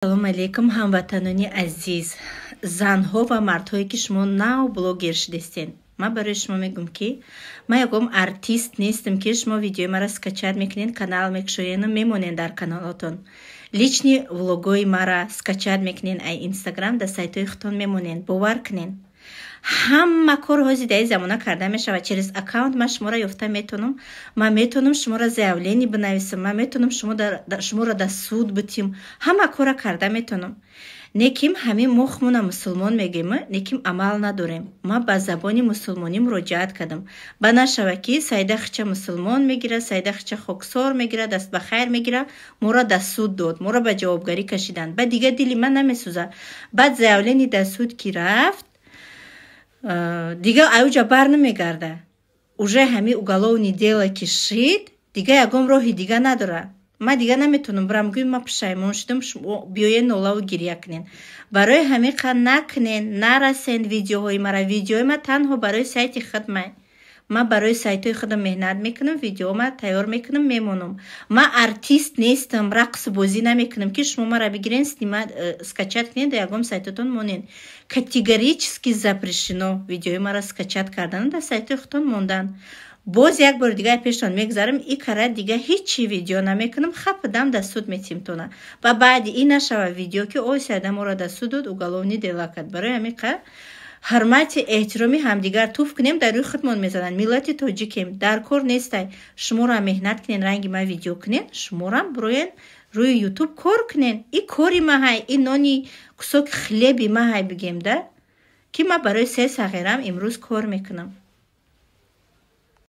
Салому алейкум, ҳамватанони азиз, занҳо ва мардҳое, ки шумо нав блогер шудестен. Ман барои шумо мегӯм, ки ман ягон артист нестам, ки шумо видеои маро скачать мекунед, канал мекушоену мемонед дар каналотон. Личный влогои мара скачать мекунен, ай Инстаграм дар сайтҳои худтон мемонен. Бовар кунен, ҳама кор ҳози дар ин замона карда мешавад. Через аккаунт ман шуморо ёфта метавонам, ман метавонам шуморо заявление бинависам, ман метавонам шуморо дар суд битим, ҳама кора карда метавонам. Неким ҳамин мо худмона мусулмон мегӯем, неким амал надорем. Ман ба забони мусулмонӣ муроҷиат кардам, ба нашава, ки Саида хича мусулмон мегира, Саида хича хоксор мегира, даст ба хайр мегира, моро дар суд дод, моро ба ҷавобгарӣ кашиданд. Ба дига дили ман намесӯзад. Баъд заявление дар суд ки рафт, дига аюҷа бар намегарда. Уже ҳами уголовный дело ки шид, дига ягон роҳи дига надора. Ман дига наметавонам бирам гӯем, ман пушаймон шудам, биёен, нолаву гиря кунен. Барои ҳамин қа накунен, нарасен видеоҳои мара. Видеои ма танҳо барои сайти худмай. Ман барои сайтҳои худам меҳнат мекунам, видеома тайёр мекунам, мемонам. Ман артист нестам, рақсу бозӣ намекунам, ки шумо мара бигирен, снимать, скачать кунен, дар ягон сайтотон монен. Категорически запрещено видеои мара скачать кардан, дар сайтҳои худтон мондан. Боз як бори дига пештон мегзарам, и кара дига ҳичи видео намекунам, хапидам дар суд метимтона. Ва баъди ин нашава видео, ки ой, Сайда моро дар суд дод, уголовный дела кард. Барои ҳамин қа ҳурмати эҳтироми ҳамдигар туф кунем, дар рӯи худмон мезананд. Миллати тоҷикем, дар кор нестай. Шуморо меҳнат кунен, ранги ма видео кунен, шуморам бироен, рӯи Ютуб кор кунен. И кори маҳай, и нони кусок хлеби маҳай, бигем да, ки ман барои се сағирам имрӯз кор мекунам.